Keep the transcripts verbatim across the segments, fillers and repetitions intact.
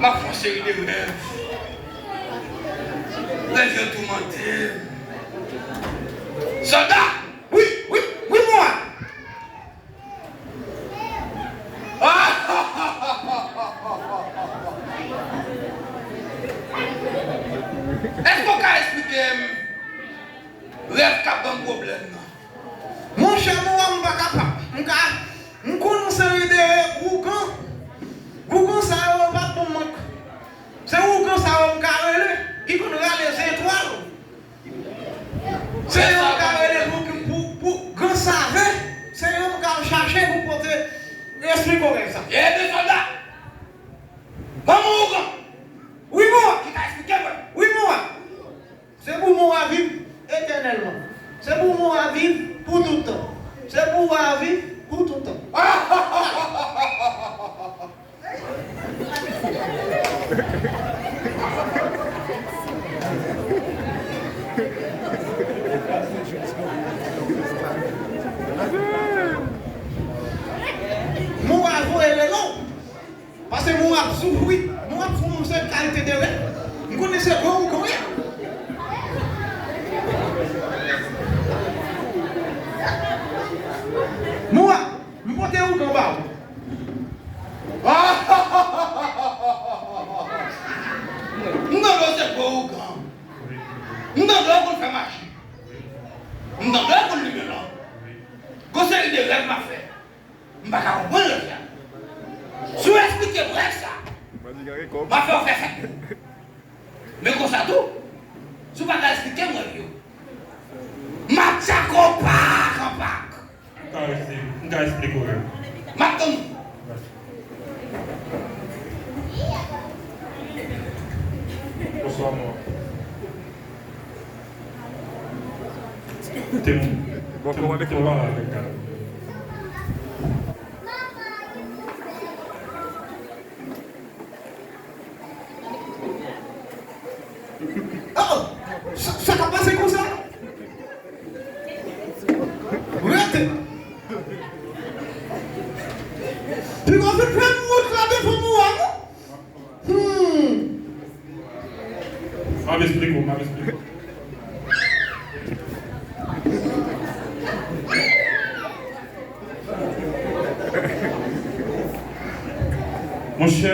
M ap fè yon seri de rèv. Rèv yo toumante m. Sòlda! Wi, wi, wi, mwen! Èske w ka eksplike m rèv k ap ban m pwoblèm nan? Monchè, mwen, m pa kapab. M ka, m konn yon seri de ougan. Ougan sa yo, yo pa bon mank. Se ougan sa yo m ka rele, ki konn rale zetwal. Se yo m ka rele pou, pou, pou gran save. Se yo m ka al chache pou pote esplike w rèv sa. E de sòlda! Ban m yon ougan! Wi, mwen! Ki ka esplike mwen? Wi, mwen! Se pou mwen a viv etènèlman. Se pou mwen a viv pou tout tan. Se pou mwen a viv pou tout tan. Mwen a voye rele w. Paske mwen ap soufri, mwen ap fè yon sèl kalite de rèv. M konnen se gwo ougan w ye. Mwen ap, m pote ougan ba ou. M tande w se gwo ougan. M tande w konn fè maji. M tande w konn limen lanm. Gon seri de rèv m ap fè. M pa ka konprann lòt la. Si w eksplike m rèv sa, m a fè w fè sèt kou. Men konsa tou, si w pa ka eksplike m rèv yo, m a tchake w pak an pak. M ka rete, m ka eksplike w rèv. M ap tann ou. Bonswa, mwen. Te m, te m, te m pale avèk Gad. Oh! Sa, sa k ap pase konsa? Rete! Piga w fin fè m wont la devan mwen, non? Hmm. M ap esplike w, m ap esplike w. Monchè,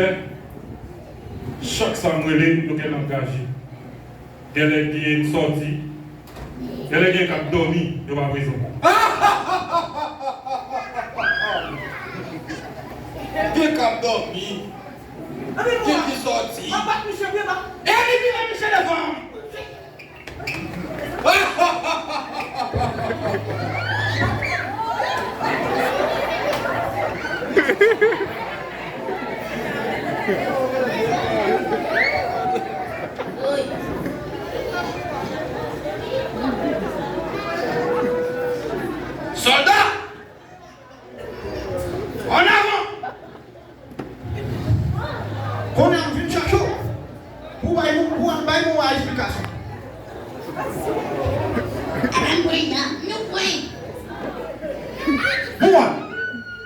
chak sa m rele, yo gen langaj yo. Genlè gen sòti, genlè gen k ap dòmi, yo pa prezan. Gen k ap dòmi, gen ki sòti. E li vire miche devan. Sòlda! Ann avan! Kounye a m vin chache w pou bay, pou al bay Mowa esplikasyon. Amen, Brenda, nou kwè. Mowa,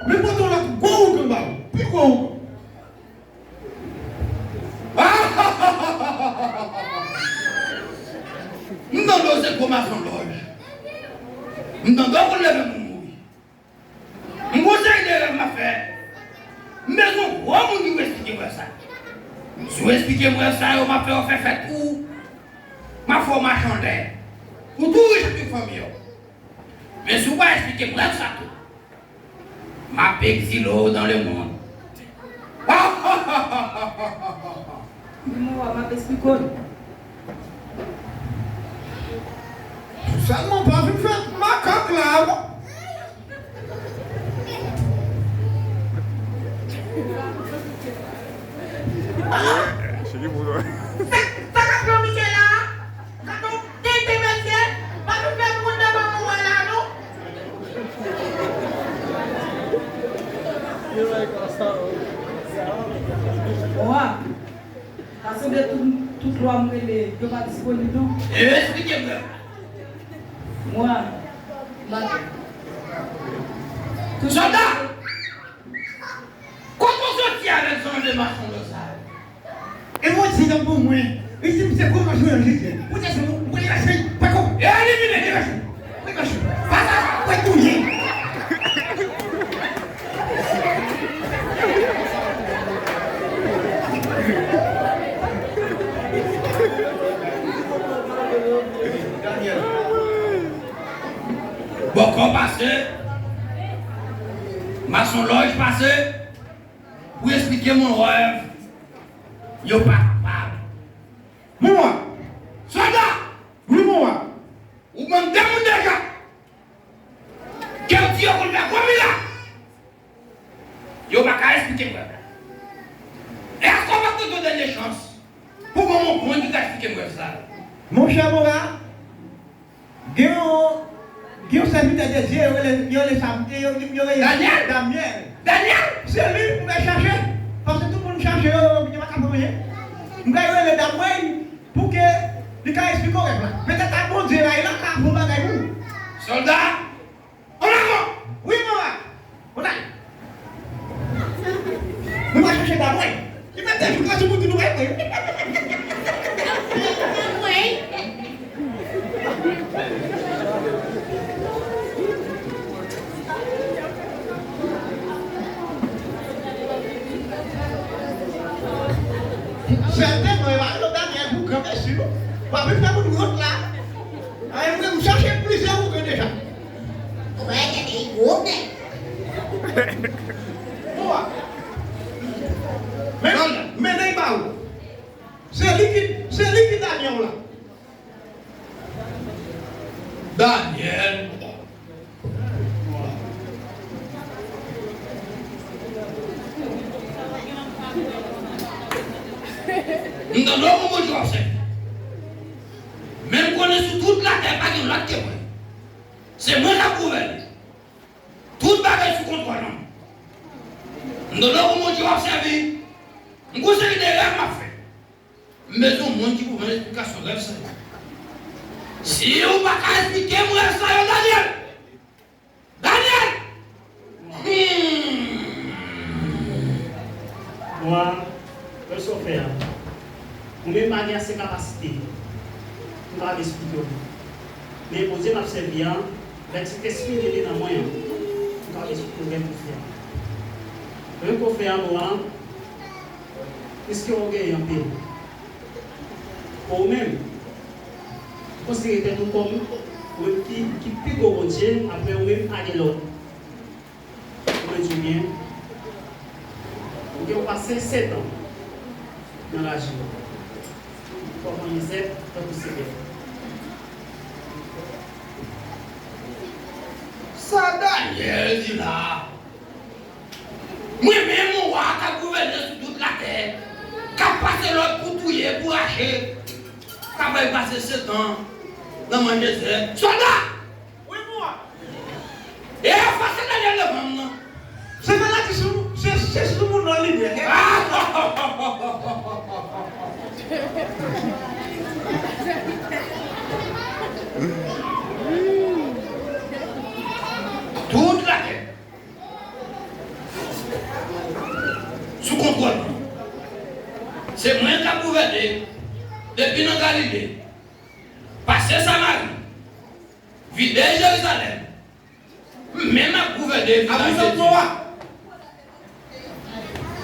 men pote w lòt gwo ougan ba w, pi gwo ougan. M tande w se gwo masonlòj. M tande w konn leve moun mouri. M gon seri de rèv m ap fè. M bezwen gwo moun ki pou esplike m rèv sa. Si w esplike m rèv sa yo, m ap fè w fè fèt pou ou. M ap fè w mache anndan. Ou tou rich ak tout fanmi w. Men si w pa esplike m rèv sa tou, m ap egzile w dans le monde. Ni mowa m ap esplike w. Sèlman pa vin fè makak la, non. Sa, sa k ap pran misye la? Gade yon tenten mesye, pa vin fè moun nan ban mwen wè la, non. Wa. Sa sanble tout, tout lwa m rele, yo pa disponib non. E esplike m rèv. Mwen, m pa. Sòlda! Kote w soti avèk jan de masonlòj sa yo? Sidan pou mwen. Li di m se gwo machwè an jije. Poutèt sa, mwen, mwen lage l, pako. Elimine, degage. Mwen mache. Pasa, mwen touye. Bòkò pase, masonlòj pase, pou esplike m yon rèv, yo pa kapab. Mwen. Sòlda! Wi, mwen. Ou ban m de moun deja. Ke w di yo pou l fè gwo mirak. Yo pa ka esplike m rèv la. Èske w p ap tante yon dènye chans pou ban m yon moun ki ka esplike m rèv sa a? Monchè Mora, gen yon, gen yon sèvitè de Dye, yo rele, yo rele sa, yo, yo, yo rele Danyèl. Danyèl. Danyèl? Se li pou mwen chache. Paske tout moun chache yo, yo pa ka fè anyen. Mwen rele Damwey pou ke li ka esplike w rèv la. Petèt ak Bondye la, li ka fè yon bagay pou ou. Sòlda, An avan! Wi, mama! Ou n ale. Nou va chache Damwey. Li mete jou nan sou bouti nou, wi. Damwey. Sètènman, e pa yo Danyèl pou granmesi, non. W ap vin fè moun wont la. Ay, mwen, m chache plizyè boukan deja. Ou pa gade, gwo nèg. Bon, men, men nèg ba ou. Se li ki, se li ki Danyèl la. Danyèl. M tande w, Bondye w ap sèvi. Men m konnen sou tout latè pa gen lòt ke mwen. Se mwen k ap gouvène. Tout bagay sou kontwòl mwen. M tande w, Bondye w ap sèvi. M gon seri de rèv m ap fè. M bezwen yon moun ki pou ban m esplikasyon rèv sa yo. Si ou pa ka esplike m rèv sa yo, Danyèl! Danyèl! Hmm. Mwa, wè sa w fè a. Ou menm pa gen ase kapasite pou w kapab esplike w. Men Bondye m ap sèvi a, avèk Sentespri li li nan mwen an, m kapab esplike w rèv ou fè a. Rèv ou fè a, Mwa, piske w ògeye anpil. Ou menm, konsidere tèt ou kòm ou menm ki, ki pi gwo Bondye, apre ou menm pa gen lòt. Ou konn di w byen, ou gen w pase sèt an nan laji w. Kòman Jozèf tankou se bèf. Sa Danyèl di la a? Mwen menm, yon wa k ap gouvène sou tout latè, k ap pase lòd pou touye, pou rache, k ap fè pase sèt an nan manje dezè. Sòlda! Wi, mwen. E fòse Danyèl devan m nan. Se fanatik sou, se, se sou moun nan limyè. Tout latè sou kontwòl mwen. Se mwen k ap gouvène depi nan Galile, pase Samari, vide Jerizalèm. M menm ap gouvène vilaj de Dye.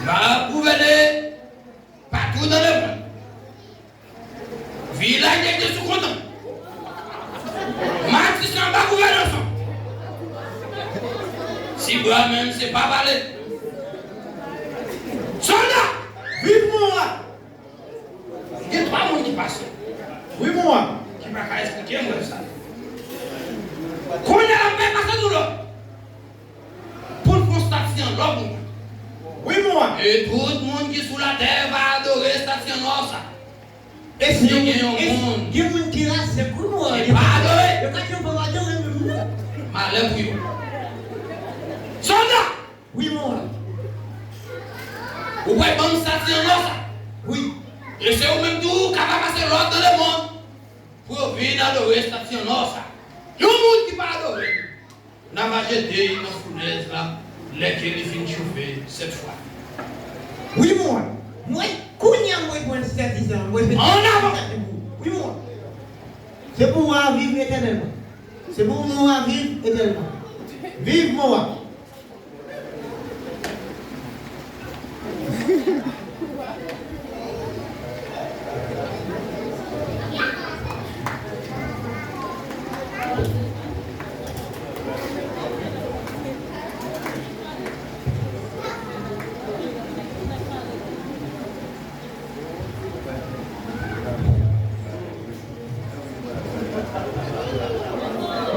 M ap gouvène patou nan lemonn. Vilaj de Dye sou kontan. Matisyan anba gouvènans an. Sibwa menm se pa pale. Sòlda! Viv mwen! Gen twa moun ki pase. Wi, mwen. Ki pa ka esplike mwen sa. Kounye a la, m fè pase nou lòd. Pou l fè yon stati an lò pou mwen. Wi, mwen. E tout moun ki sou latè va adore stati an lò sa. E si gen yon moun, gen moun ki la, se pou mwen. Li pa adore. Yo ka di yo pa adore menm non. Malè pou yo. Sòlda! Wi, mwen. Ou pral ban m stati an lò sa. Wi. E se ou menm tou k ap pase lòd nan lemonn pou yo vin adore stati an lò sa. Yon moun ki pa adore, n a va jete l nan founèz la lè ke li fin chofe sèt fwa. Wi, mwen. Mwen, kounye a mwen pran sèvis. An avan! Wi, mwen. Se pou wa viv etènèlman. Se pou mwa viv etènèlman. Viv mwa!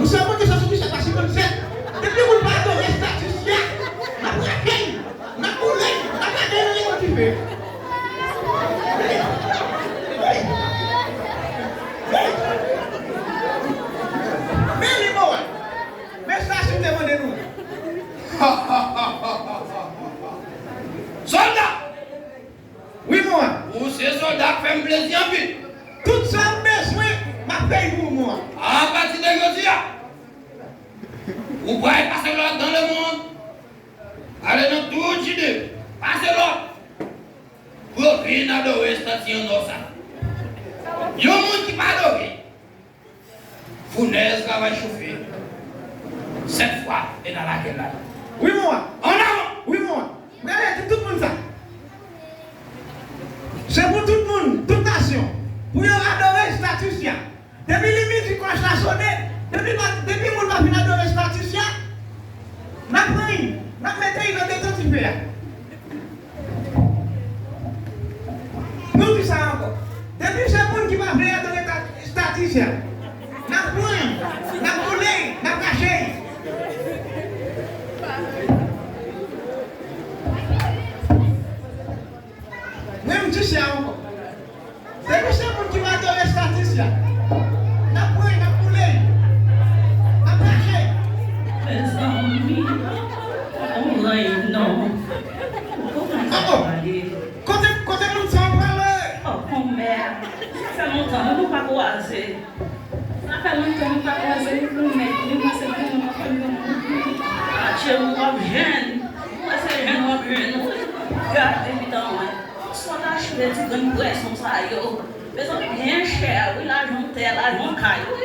Ou sa mande sa sou misye pa sikonn fèt. Depi moun pa adore estati sya, n ap rache l, n ap boule l, n ap lage l nan letan dife. Men li bon, men sa si m te mande nou. Sòlda! Wi, mwen. Ou se sòlda k fè m plezi anpil. Tout sa m bezwen, m ap peye pou ou, mwen. Apati de jodi a, ou pral pase lòd dans le monde. Ale nan tout Jide, pase lòd pou yo vin adore estati an nò sa. Yon moun ki pa adore, Founèz la va chofe sèt fwa e n a lage l la. Wi, mwen. An avan! Wi, mwen. Gade, di tout moun sa. Se pou tout moun, tout nasyon, pou yo adore estati sya. Depi li midi, klòch la sonnen, depi, depi moun pa fin adore estati sya, n ap pran li, n ap mete li nan detan dife a. Nou di sa ankò. Depi se moun ki pa vle adore ta-, estati sya, n ap pran, n ap boule, n ap rache. Mwen, m di sa ankò. Depi se moun ki pa adore estati sya, n ap pran, n ap boule, n ap rache. Mezanmi, anmwey non. Kote, kote moun sa yo prale? Oh, konmè. Sa fè lontan nou pa kwaze. Sa fè lontan nou pa kwaze, wi, konmè. Men mwen se granmoun nan fanmi an. Atchè, w ap jwenn. Mwen se jwenn w ap jwenn. Gade, pitan mwen. Sòt achte ti grenn pwèson sa yo. Bezwen byen chè, wi, lajan tè, lajan kay, wi.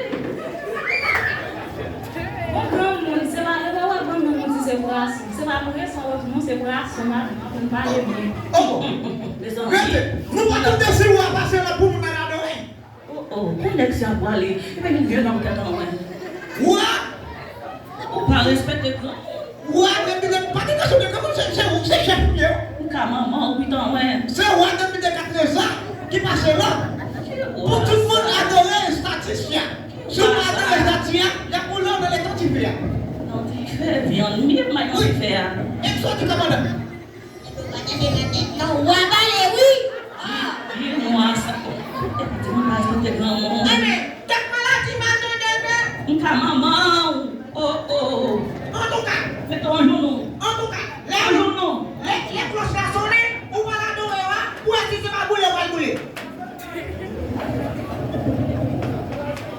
Bon, granmoun, se pa lè w ap granmoun, ou di se pwason. Se pa vre sa w di, non, se pwason, madanm, pou n pale byen. Oh, oh, oh, oh. Mezanmi. Rete! Nou pa tande si w a pase la pou moun nan adore. Oh, oh, pou nèg sa pwale, epi li vye nan tèt an mwen. Wa! Ou pa respekte granmoun. Wa, depi de, pa gen kesyon de granmoun, se, se ou, se chèf ou ye. Ou ka manman ou pitan mwen. Se wa depi de katrezan ki pase la. Pou tout moun adore estati sya. Si w pa adore estati a, y ap boule w nan letan dife a. Nan dife, vyann, m ap nan dife a. E m soti kòmandan. Ou pa tande nan tèt non, ou a pale wi. Di, di mwa sa. Epi di mwa sa te granmoun. Enben, kèk maladi m a tande men. M ka manman w. Oh, oh. Antouka. Mete w anjounou. Antouka, lè, anjounou, lè, lè klòch la sonnen, ou pral adore yo a, pou wè si se pa boule ou pral boule.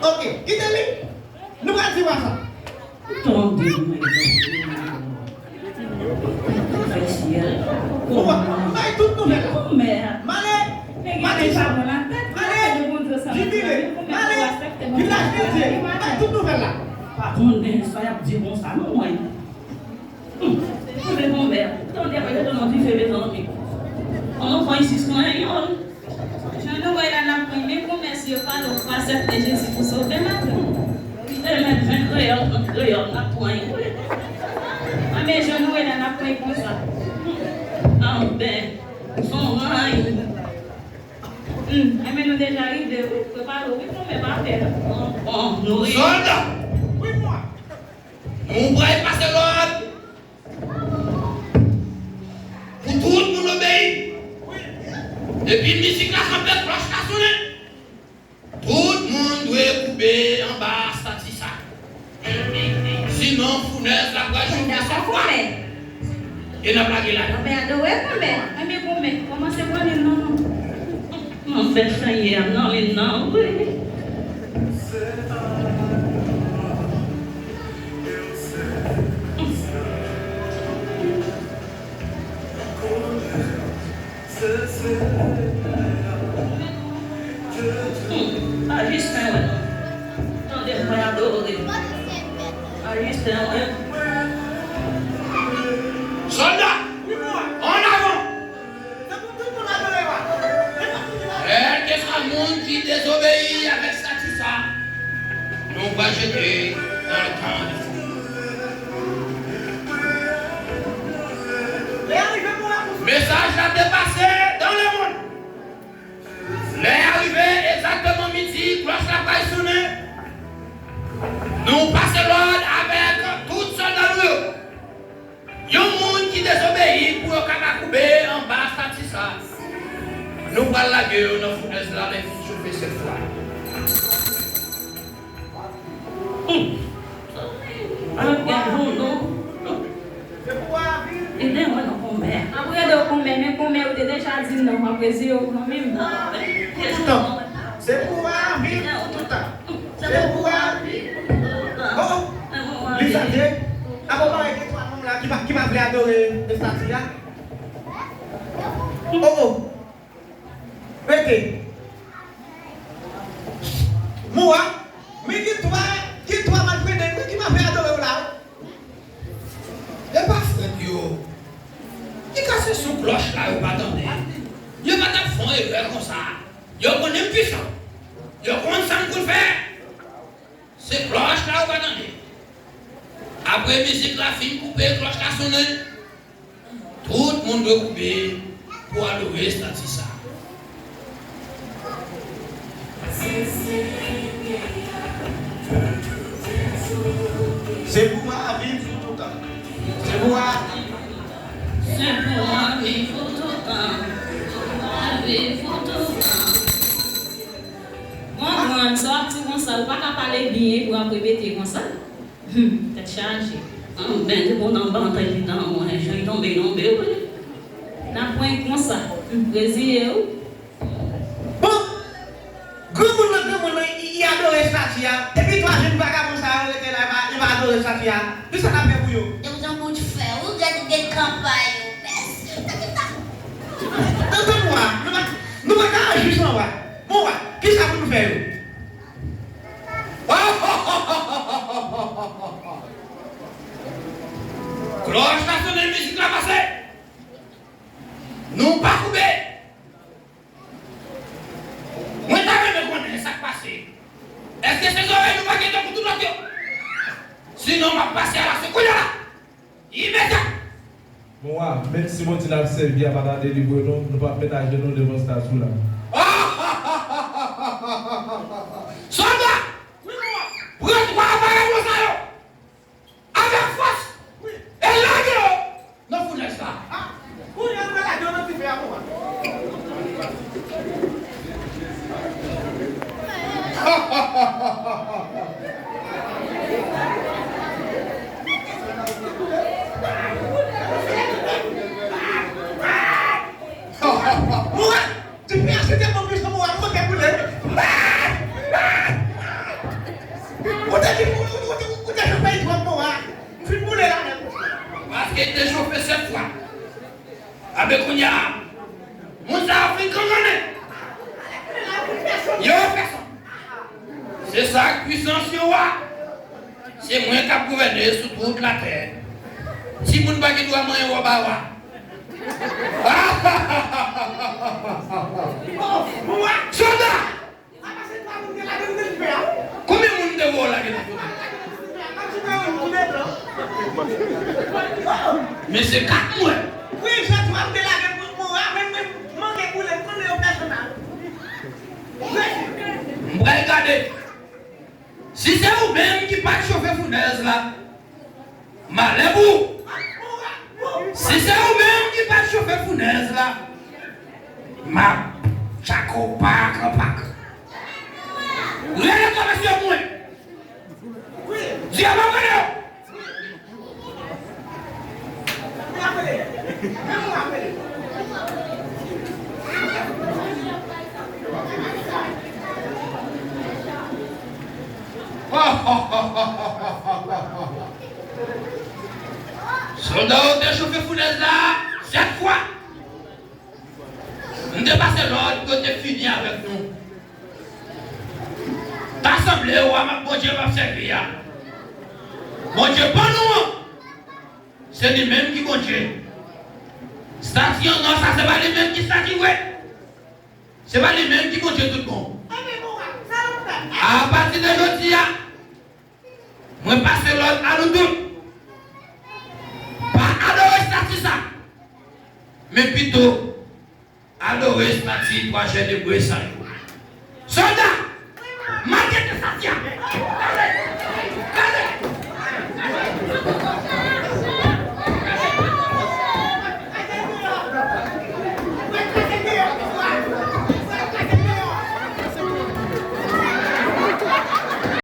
Ok, kite li. Nou pral di w sa. Tande mwen. Fè syèl. Ou wè, bay tout nouvèl la. Konmè. M ale, Matis, m ale, Jibile, m ale, Vilaj de Dye, bay tout nouvèl la. Pa konnen sa y ap di konsa, non, mwen. Hmm. Tande konmè. Tande, apre, tande, tande, tande, tande. An nou pran isit, mwen, yon. Jan nou wè la n ap pran, men konmè si yo pale w pa aksepte Jezi pou sove maten. Kite men ven kreyòl, ven kreyòl, n ap pran. Anben, jan nou wè la n ap pran konsa. Anben, son ray. Hmm, enben nou deja rive, wi, prepare w, wi, konmè pa pè. Bon, bon, nou rive. Sòlda! Wi, mwen. Nou pral pase lòd pou tout moun obeyi. Epi mizik la kanpe, klòch la sonnen. Tout moun dwe koube anba estati sa. Sinon, founèz la pral chofe sèt fwa. E n ap lage l ale. Anben, adore konmè. Anben, konmè, kòmanse pran li nan non. Mwen fè sènyè nan li nan, wi. Tande m, mwen adore. Ayisyen, wi. Sòlda! An avan! Kèlkeswa moun ki dezobeyi avèk estati sa, nou va jete nan letan de fou. Mesaj la te pase dans le monde. Lè a rive, egzakteman midi, klòch la pral sonnen. Nou pase lòd avèk tout sòlda nou yo. Yon moun ki dezobeyi pou yo ka makoube anba estati sa, nou pral lage yo nan founèz la lè fini chofe sèt fwa. Hum. Alò, gen jou nou. Ede mwen non, konmè. M ap ede w konmè, men konmè ou te deja di m non, m ap reziye w kanmenm. Toutan. Se pou w a viv pou toutan. Se pou w a viv pou toutan. Oh, oh. Li chanje. Avan m arete twa nonm la ki pa, ki pa vle adore estati a. Oh, oh. Rete. Moura, men gen twa, gen twa malfrede wi ki pa vle adore w la wi. E pa frèt yo. Li kase sou klòch la, yo pa tande. Yo pa t ap fè yon erè konsa. Yo konnen m pwisan. Yo konn sa m konn fè. Se klòch la, yo pa tande. Apre mizik la fin koupe, klòch la sonnen. Tout moun dwe koube pou adore estati sa. Se pou w a viv pou toutan. Se pou w a viv pou toutan. Se pou w a viv pou toutan. Pou w a viv pou toutan. Bon, grann, sa w ap di konsa, ou pa ka pale byen epi w ap repete konsa. Hmm, tèt chaje. An, ben, depi w nan bantay li nan mwen, jan li tonbe, tonbe, wi. N ap pran konsa. Hmm, reziye w. Bon, granmoun nan, granmoun nan, li, li adore estati a. Epi twa jèn vagabon sa yo rete la, li pa, li pa adore estati a. Kisa n ap fè pou yo? Yo pran bout fè, ou gade, gade kanpay yo, mès. Tann, tann, wa, nou pa, nou pa ka aji san wa. Bon, wa, kisa pou nou fè yo? Klòch la sonnen, mizik la pase. Nou pa koube. Mwen ta renmen konnen sa k pase. Èske se zòrèy nou pa gen tankou tout lòt yo? Sinon, m ap pase a laso kounye a la. Imedyat! Bon, wa, menm si Bondye n ap sèvi a pa ta delivre nou, nou p ap met ajenou devan estati la. Sòlda! Pran twa vagabon sa yo! Avèk fòs! E lage yo nan founèz la! Kounye a, nou pral lage yo nan dife a, papa. Moura! Depi a se tèlman pwisan, moura, m manke boule. Ou te di, ou, ou, ou, ou te fè peyi twòp, moura. M fin boule la menm. Paske te chofe sèt fwa. Abe kounye a, moun sa yo fin kangannen. Yo fè sa. Se sa k pwisans yon wa. Se mwen k ap gouvène sou tout latè. Timoun pa gen dwa manyen wòb a wa. Sòlda! Konbyen moun te voye lage nan fè? Men se kat mwen. M pral gade. Si se ou menm ki pa t chofe founèz la, malè pou ou. Si se ou menm ki pa t chofe founèz la, m ap tchake w pak an pak. Rele twa mesye pou mwen. Di a pa w rele yo. Sòlda yo te chofe founèz la sèt fwa. M te pase lòd pou yo te fini avèk nou. Sa sanble w a Bondye w ap sèvi a. Bondye pa nou an, se li menm ki Bondye. Estati an nò sa, se pa li menm ki estati vre. Se pa li menm ki Bondye tout bon. Apati de jodi a, mwen pase lòd a nou tout. Pa adore estati sa, men pito adore estati twa jèn ebre sa yo. Sòlda, makete estati a.